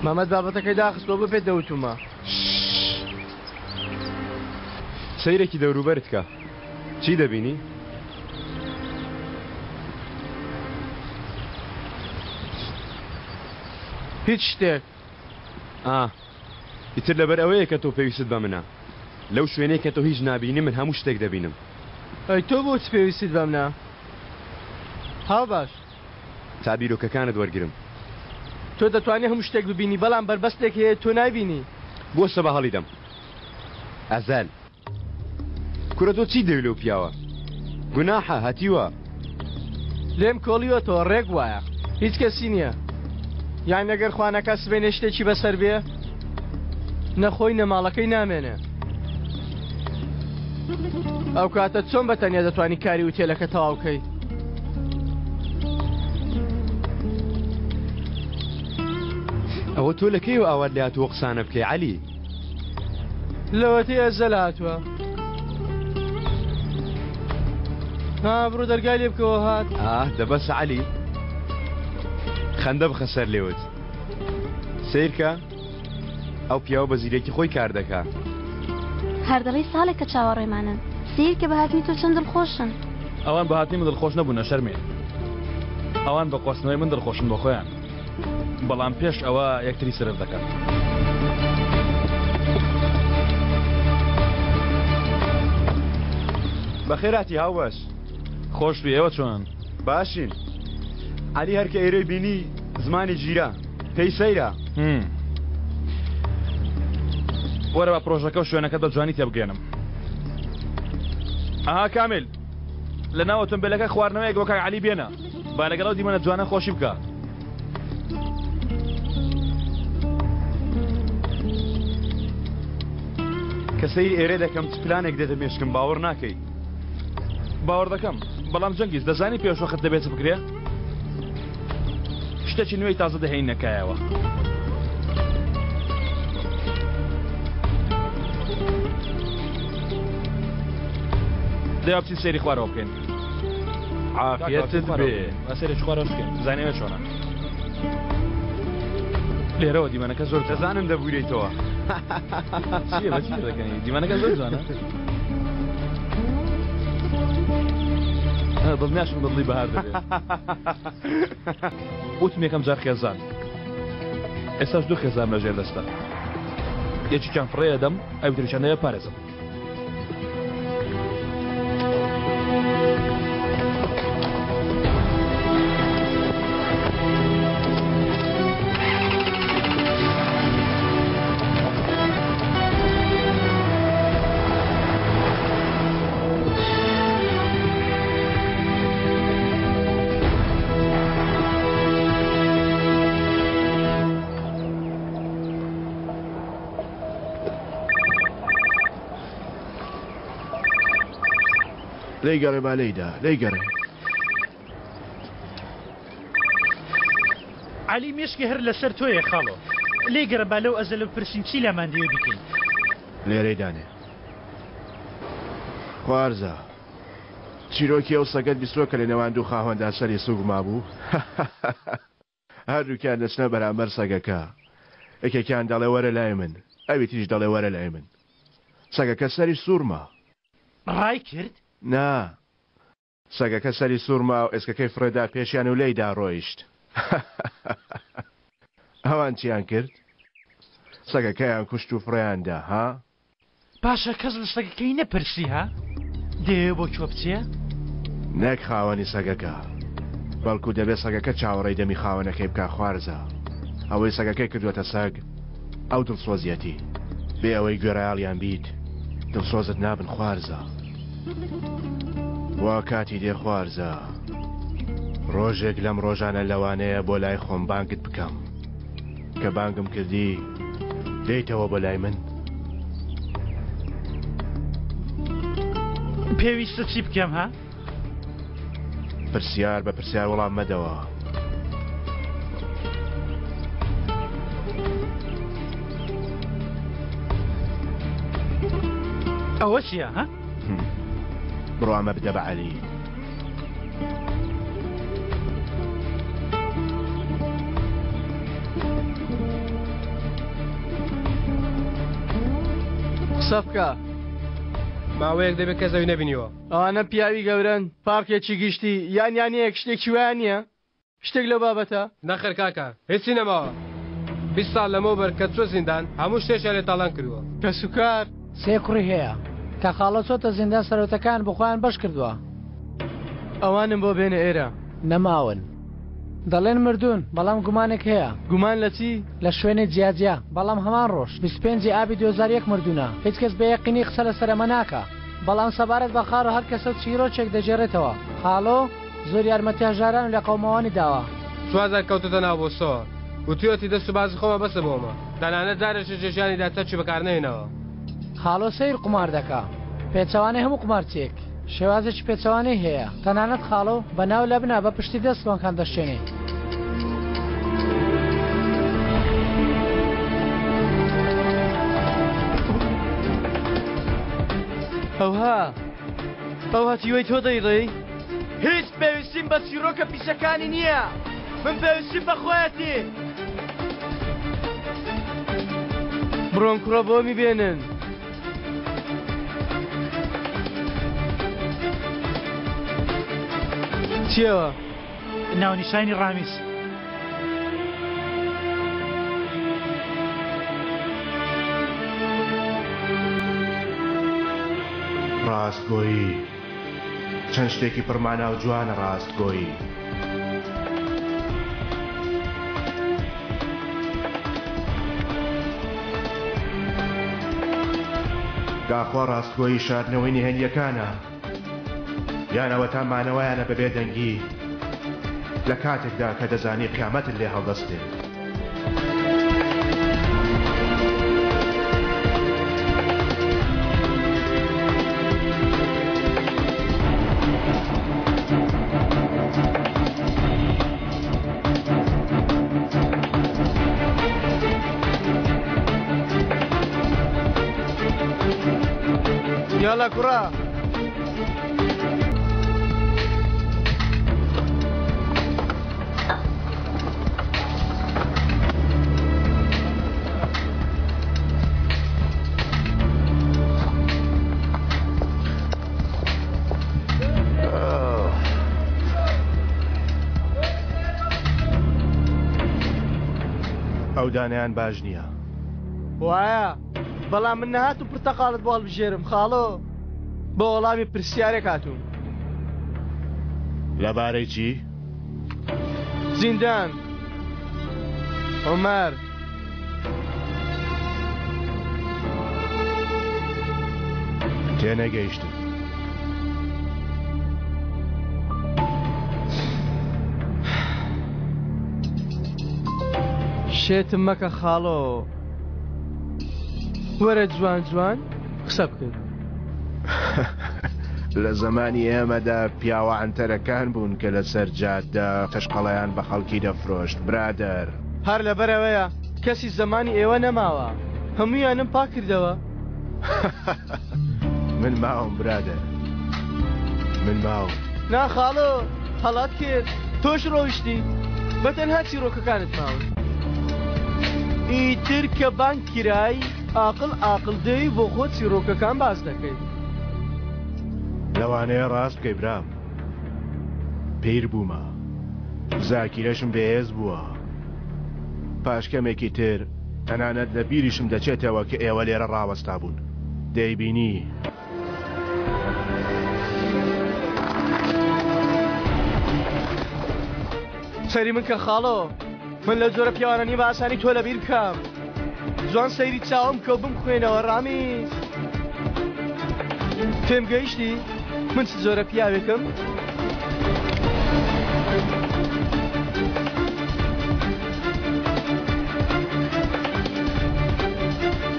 مامەد بابەتەکەی داخستووە بۆ پێت دەوتومە. سەیرێکی دەوروبەرت کە. چی دەبینی؟ هیچ شتێک. ئا. ئیتر لەبەر ئەوەیە کە تۆ پێویستت بە منە. لەو شوێنەی کە تۆ هیچ نابینی من هەموو شتێک دەبینم. ئەی تۆ بۆچ پێویستت بە منە؟ هاوباش. تا بیرۆکەکانت وەرگرم. تۆ دەتوانی هەموو شتێک ببینی بەڵام بەربەستێک هەیە تۆ نایبینی. بوەستە با هەڵیدەم. ئەزەل. کورە تۆ چیت دەوێ لەو پیاوە؟ گوناحە هەتیوە. لێم کۆڵیوەتەوە ڕێک وایە هیچ کەسی نییە یان ئەگەر خوا نەکا سبەینێ شتێکی بەسەر بێ نە خۆی نە ماڵەکەی نامێنێ ئەو کاتە چۆن بە تەنیا دەتوانی کاری ئوتێلەکە تەواو کەی؟ ئەوە تۆ لە کەیەوە ئاوات لێ هاتووە قسانە بکەی عەلی؟ لەوەتەی ئەزەل هاتووە. ها بڕۆ دەرگای لێ بکەوە هات. ئاه دە بەسە عەلی خەندە بخە سەر لێوت سەیرکە ئەو پیاوە بە زیرەکی خۆی کار دەکا. هەر دەڵێی ساڵێکە چاوەڕێمانن سەیرکە بە هاتنی تۆ چەند دڵخۆشن. ئەوان بە هاتنی من دڵخۆش نەبوون نەشەرمێ ئەوان بە قۆستنەوەی من دڵخۆشن بۆ خۆیان. بەڵام پێش ئەوە یەکتری سرف دەکەن. بەخێرهاتی هاوبەش. خۆش بی ئێوە چۆنن؟ باشین. عەلی هەر کە ئێرەی بینی زمانی گیرا. پێی سەیرە. وەرە با پرۆژەکە و شوێنەکەت بە جوانی تێبگەێنم. ئەها کامیل لە ناو ئۆتۆمبیلەکە خواردنەوەیەک بۆ کاک عەلی بێنە. با لەگەڵ ئەو دیمەنە جوانە خۆشی بکا. کە سەیری ئێرە دەکەم چ پلانێک دێتە مێشکم باوەڕ ناکەی. باوەڕ دەکەم بەڵام جەنگیز دەزانی پێشوەخت دەبێت چ بکرێ؟ شتێکی نوێی تازە دەهێنینە کایەوە. دەی با بچین سەیری خوارەوە بکەین. عافیەتت بێ. با سەیرێکی خوارەوە بکەین بزانین ئەوێ چۆنە. لێرەوە دیمەنەکە زۆر جوانە. دەزانم دەبوورێیتەوە. چییە بە چی دەکەنی؟ دیمەنەکە زۆر جوانە. دڵنیاشم بە دڵی بەهار دەبێ. وتم یەکەم جار خێزان ئێستاش دوو خێزانم لە ژێر دەستە یەکێکیان فڕێ دەدەم ئەوی تریشیان دەبێ پارێزم. لێی گەڕێ با لێیدا لێی گەڕێ. عەلی مێشکی هەر لەسەر تۆیە خاڵۆ. لێی گەڕێ با لەو ئەزەلە بپرسین چی لامان دەوێ بیکەین. لێرەی دانێ. خوارزا. چیرۆکی ئەو سەگەت بیستووە کە لە نێوان دوو خاوەندا سەری سوک مابوو؟ هەردووکیان دەچنە بەرامبەر سەگەکە. یەکێکیان دەڵێ وەرە لای من، ئەوی تریش دەڵێ وەرە لای من. سەگەکە سەری سوڕما. ڕای کرد؟ نا. سەگەکە سەری سوڕما و ئێسکەکەی فڕێدا پێشیان و لێیدا ڕۆیشت. ئەوان چیان کرد؟ سەگەکەیان کوشت و فڕێیان دا، ها؟ باشە کەس لە سەگەکەی نەپرسی ها؟ دەیەوێ بۆ کوێ بچێ؟ نەک خاوەنی سەگەکە، بەڵکو دەبێ سەگەکە چاوەڕێی دەمی خاوەنەکەی بکا خوارزا. ئەوەی سەگەکەی کردووەتە سەگ، ئەو دڵسۆزیەتی. بێ ئەوەی گوێڕایەڵیان بیت، دڵسۆزت نابن خوارزا. وا کاتی دێ خوارزا. ڕۆژێک لەم ڕۆژانە لەوانەیە بۆ لای خۆم بانگت بکەم. کە بانگم کردی دێیتەوە بۆ لای من؟ پێویستە چی بکەم ها؟ پرسیار بە پرسیار وەڵام مەدەوە. ئەوە چییە ها؟ بڕۆ ئەمە بدە بە عەلی. قسە بکە. ماوەیەک دەبێت کەس ئەوی نەبینیوە. ئەوانە پیاوی گەورەن، پارکێکی گشتی یان یانەیەک شتێکی وایان نییە؟ شتێک لەو بابەتە؟ نەخێر کاکە، هیچی نەماوە. 20 ساڵ لەمەوبەر کە چووە زیندان، هەموو شتێکیان لێ تاڵان کردووە. کەسوکار؟ سێ کوڕی هەیە. کە خاڵۆ چۆتە زیندان سەرۆتەکان بۆ خۆیان بەش کردووە. ئەوانم بۆ بێنە ئێرە. نەماون. دەڵێن مردوون، بەڵام گومانێک هەیە. گومان لە چی؟ لە شوێنێ جیاجیا، بەڵام هەمان ڕۆژ، 25 ی ئابی 2001 مردوونە. هیچ کەس بە یەقینی قسە لەسەر ئەمە ناکا. بەڵام سەبارەت بە خاڵۆ هەر کەسە و چیرۆکێک دەگێڕێتەوە. خاڵۆ زۆر یارمەتی هەژاران و لێقەوماوانی داوە. چوارجار کەوتۆتە ناو بۆسەوە. وتویەتی دەست و بازی خۆمە بەسە بۆمە. تەنانەت جارێکیش لە ژیانیدا چەکی بەکارنەهێناوە. خاڵۆ سەیر قومار دەکا. پێچەوانەی هەموو قومارچییەک. شێوازێکی پێچەوانەی هەیە. تەنانەت خاڵۆ بە ناو لەبنا بە پشتی دەست لۆنکان دەشکێنێ. ئەوها ئەوها چیوەی تۆ دەیڵێی؟ هیچ پێویستیم بە چیرۆکە پیسەکانی نییە من پێویستیم بە خۆیەتی بڕۆن کوڕە بۆمی بێنن. چیەوە؟ ناونیشانی ڕامیز. ڕاستگۆیی چەند شتێکی پڕمانا و جوانە ڕاستگۆیی. داخوا ڕاستگۆیی شاردنەوەی نهێنییەکانە یان ئەوەتا مانەوەیانە بە بێدەنگی لە کاتێکدا کە دەزانی قیامەتت لێ هەڵدەستێ. یالا کوڕە. ئەو دانەیان باش نییە. وایە بەڵام من نەهاتوم پرتەقاڵت بۆ هەڵبژێرم خاڵۆ بۆ وەڵامی پرسیارێک هاتووم. لەبارەی چی؟ زیندان عومەر. تێنەگەیشتم. شێتم مەکە خاڵۆ. وەرە جوان جوان قسە بکەین. لە زەمانی ئێمەدا پیاوە عەنتەرەکان بوون کە لەسەر جادە تەشقەڵەیان بە خەڵکی دەفرۆشت برادەر. هەر لەبەرئەوەیە کەسی زەمانی ئێوە نەماوە هەموویانم پاک کردەوە. من ماوم برادەر من ماوم. نا خاڵۆ هەڵەت کرد تۆش ڕۆیشتی بە تەنها چیڕۆکەکانت ماون. ئیتر کە بانگ کرای ئاقڵ ئاقڵ دێی بۆ خۆت چیڕۆکەکان باس دەکەی. لەوانەیە ڕاست بکەی برام پیر بوومە زاکیرەشم بێهێز بووە پاش کەمێکی تر تەنانەت لە بیریشم دەچێتەوە کە ئێوە لێرە ڕاوەستابوون دەیبینی. سەیری من کە خاڵۆ من لەو جۆرە پیاوانە نیم بە ئاسانی تۆ لەبیر بکەم جوان سەیری چاوم کە و بمخوێنەوە ڕامیز تێم گەیشتی من چ جۆرە پیاوێکم؟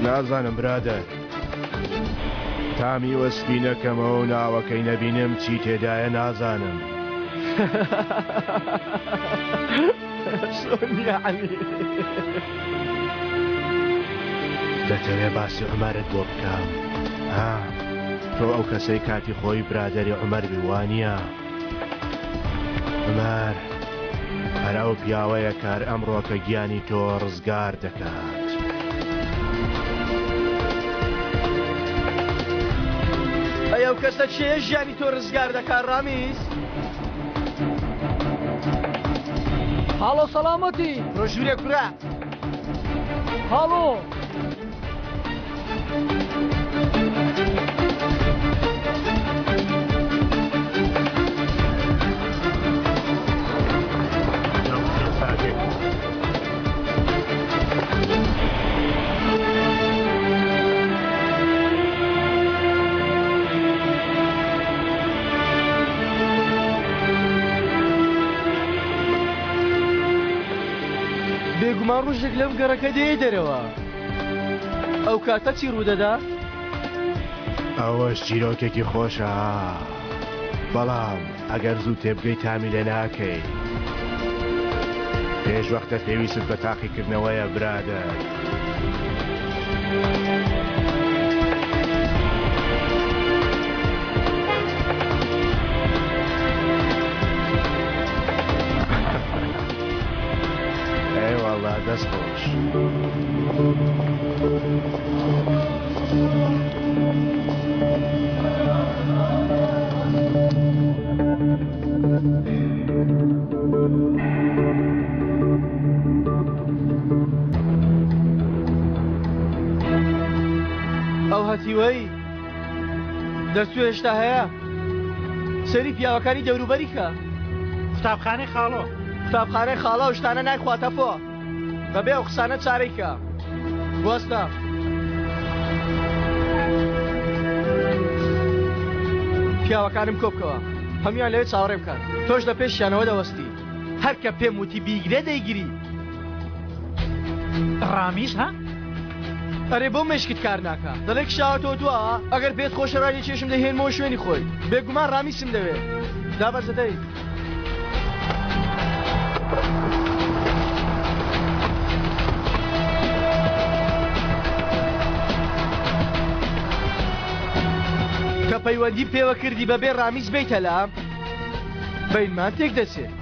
نازانم برادەر تا میوە سپی نەکەمەوە و ناوەکەی نەبینم چی تێدایە نازانم. چۆن یەعنی؟ دەتەوێ باسی عومەرت بۆ بکەم ها؟ تۆ ئەو کەسەی کاتی خۆی برادەری عومەر بی وانییە؟ عومەر هەر ئەو پیاوەیە کە هەر ئەمڕۆکە گیانی تۆ ڕزگار دەکات. ئەی ئەو کەسە کێیە ژیانی تۆ ڕزگار دەکا ڕامیز؟ خاڵۆ سەڵامەتی. ڕۆ ژوورێ کورە. خاڵۆ. بێگومان ڕۆژێک لەم گەڕەکە دێیە دەرەوە. ئەو کاتە چی ڕوودەدا؟ ئەوەش چیرۆکێکی خۆشە بەڵام ئەگەر زوو تێبگەی تامی لێ ناکەی. پێش وەختە پێویستت بە تاقیکردنەوەیە برادەر. ئەی والله دەست خۆش. ئەو هەتیوەی دەرچوو هێشتا هەیە سەری پیاوەکانی دەوروبەری کە قوتابخانەی خاڵۆ قوتابخانەی خاڵە و شتانە نایخواتە پۆ بەبێ ئەو قسانە چارەی کە وەستە. پیاوەکانم کۆبکەوە هەموویان لەوێ چاوەڕێ بکەن تۆش لە پێشیانەوە دەوەستی هەر کە پێم وتی بیگرێ دەیگری. ڕامیز ها؟ ئەرێ بۆ مێشکت کار ناکا دەڵێ کشاوەتەوە دوا ئەگەر پێت خۆشە ڕای چێشم دەهێنمەوە شوێنی خۆی بێگومان ڕامیسم دەوێ دابەزە دەی. کە پەیوەندی پێوە کردی بەبێ ڕامیز بیتە لام بینمان تێک دەچێت.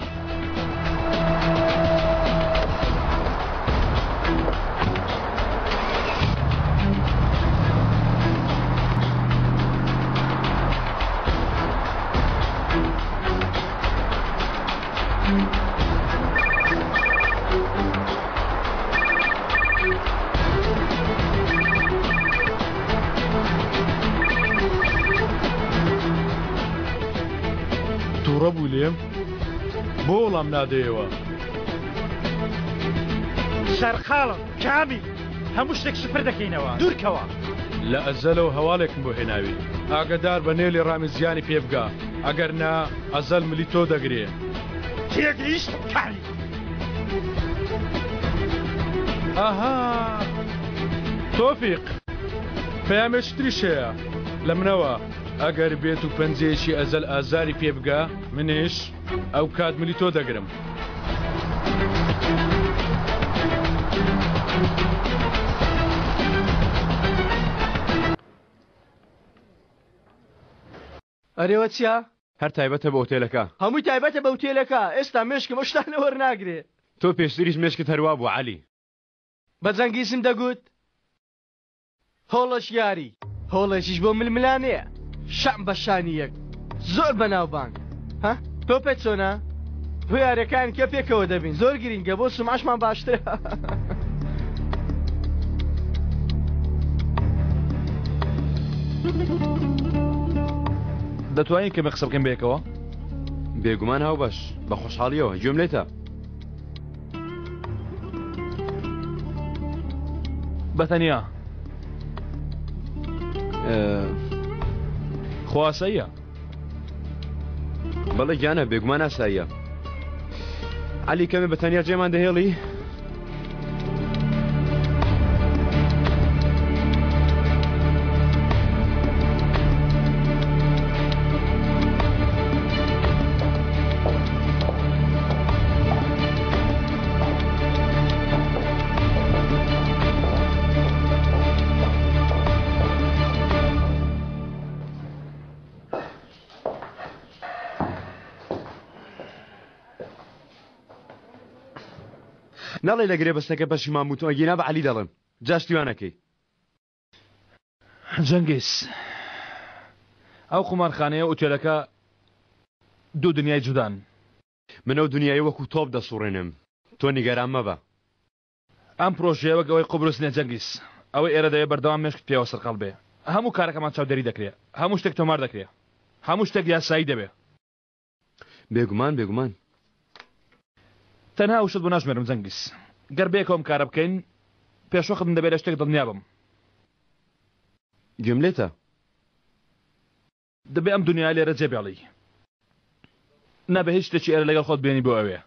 تووڕە بوو لێم؟ بۆ وەڵام نادەیەوە؟ سەرقاڵم کامی هەموو شتێک سفر دەکەینەوە دوورکەوە. لە ئەزەلەوە هەواڵێکم بۆ هێناوی ئاگەدار بە نێلی ڕامی زیانی پێ بگا ئەگەر نا ئەزەل ملی تۆ دەگرێ. تێگەیشتم کامی. ئەها تۆفیق پەیامێکی تریش هەیە لە منەوە ئەگەر بێت و پەنجەیەکی ئەزەل ئازاری پێ بگا منیش ئەو کات ملی تۆ دەگرم. ئەرێوە چیە؟ هەر تایبەتە بە ئوتێلەکە. هەمووی تایبەتە بە ئوتێلەکە ئێستا مێشکم ئەو شتانە وەرناگرێ. تۆ پێشتریش مێشکت هەروا بوو عەلی. بە جەنگیزم دەگوت هۆڵێکی یاری، هۆڵێکیش بۆ ململانێ، شان بە شانی یەک، زۆر بەناوبانگ. ها؟ تۆ پێت چۆنە؟ بۆ یاریەکان کە پێکەوە دەبین زۆر گرینگە بۆ سومعەشمان باشترە. دەتوانین کەمێک قسە بکەین بەیەکەوە؟ بێگومان هاوبەش، بە خۆشحاڵیەوە، گوێم لێتە. بەتەنیا خۆ ئاساییە. بەڵێ گیانە بێگومان ئاساییە. عەلی کەمێ بە تەنیا جێمان دەهێڵی؟ نەڵێ لە گرێبەستەکە پەشیمان بووتەوە گینا بە عەلی دەڵێم جا شتی وا نەکەی. جەنگیز. ئەو قومارخانەیە و ئوتێلەکە دوو دنیای جودان. من ئەو دنیایە وەکو تۆپ دەسوڕێنم تۆ نیگەران مەبە. ئەم پرۆژەیە وەک ئەوەی قوبرس نیە جەنگیز. ئەوەی ئێرە دەوێ بەردەوام مێشکت پێوە سەرقاڵ بێ. هەموو کارەکەمان چاودێری دەکرێ. هەموو شتێک تۆمار دەکرێ. هەموو شتێک یاسایی دەبێ. بێگومان بێگومان. تەنها وشت بۆ ناژمێرم جەنگیز. گەر بەیەکەوە ئەم کارە بکەین، پێشوەخت من دەبێ لە شتێک دڵنیا بم. گوێم لێتە. دەبێ ئەم دنیایە لێرە جێ بێڵی. نابێ هیچ شتێکی ئێرە لەگەڵ خۆت بێنی بۆ ئەوێ.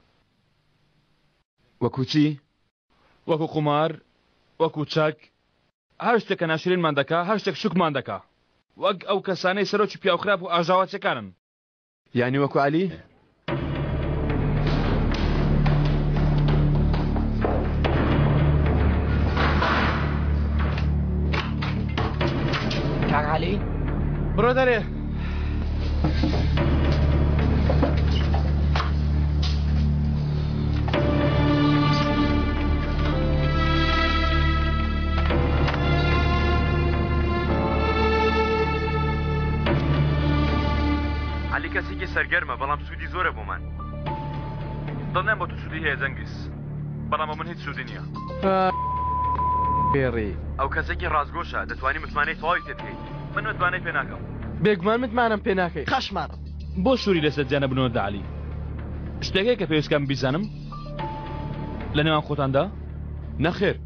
وەکو چی؟ وەکو قومار، وەکو چەک، هەر شتێک کە ناشرینمان دەکا، هەر شتێک شوکمان دەکا. وەک ئەو کەسانەی سەرۆکی پیاوخراپ و ئاژاوەچیەکانن. یانی وەکو عەلی؟ کاک عەلی؟ بڕۆ دەرێ. عەلی کەسێکی سەرگەرمە بەڵام سوودی زۆرە بۆمان. دڵنیام بۆ تۆ سوودی هەیە جەنگیز بەڵام بۆ من هیچ سوودی نییە. پێڕی. ئەو کەسێکی ڕاستگۆشە دەتوانی متمانەی تەواوی پێ بکەیت. من متمانەی پێ ناکەم. بێگومان متمانەم پێ ناکەی خەشمار. بۆ سووری لەسەر جیا نەبوونەوە دە عەلی؟ شتێک هەیە کە پێویست کەم بیزانم لە نێوان خۆتاندا؟ نەخێر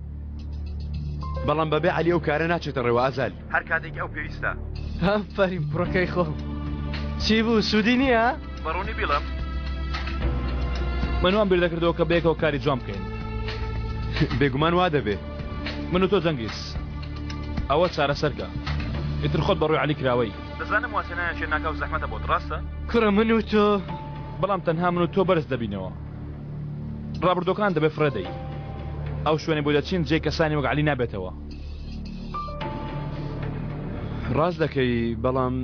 بەڵام بەبێ عەلی ئەو کارە ناچێتە ڕێوە ئازال. هەر کاتێک ئەو پێویستە. ئافەرین کوڕەکەی خۆم. چی بوو سوودی نییە؟ بە ڕوونی بیڵێم من وام بیر دەکردەوە کە بەیەکەوە کاری جوان بکەین. بێگومان وا دەبێ. من و تۆ جەنگیز ئەوە چارەسەرکە ئیتر خۆت بەڕووی عەلی کراوەی. دەزانم وازهێنانێکی ناکاو زەحمەتە بۆت ڕاستە؟ کوڕە من و تۆ. بەڵام تەنها من و تۆ بەرز دەبینەوە. ڕابردووەکان دەبێ فڕێ دەی. ئەو شوێنەی بۆ دەچین جێی کەسانی وەک عەلی نابێتەوە. ڕاست دەکەی بەڵام.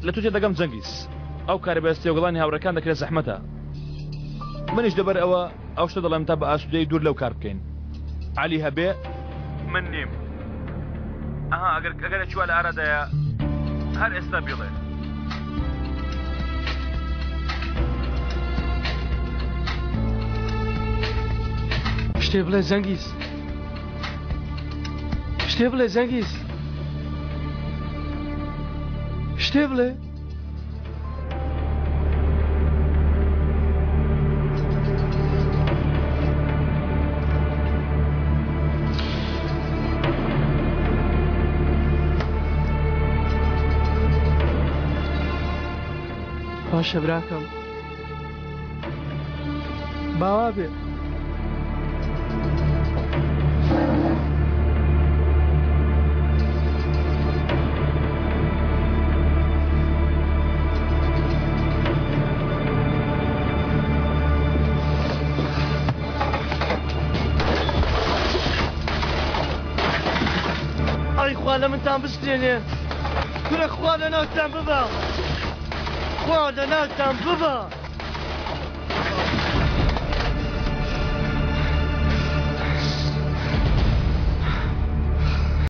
لە تۆ تێدەگەم جەنگیز. ئەو کارە بە تێوەگلانی هاوڕێکان دەکرێت زەحمەتە. منیش لەبەر ئەوە ئەو شتە دەڵێم تا بە ئاسوودەیی دوور لەو کار بکەین. عەلی هەبێ من نیم. ئەها ئەگەر ئەگەرێکی وا لە ئارادایە هەر ئێستا بیڵێ. شتێ بڵێ جەنگیز. شتێ بڵێ جەنگیز. شتێ بڵێ. باشە براکەم باوا بێ. ئەی خوا لە منتان بستێنێ کورە خوا لە ناوتان ببا خوا لە ناوتان ببا.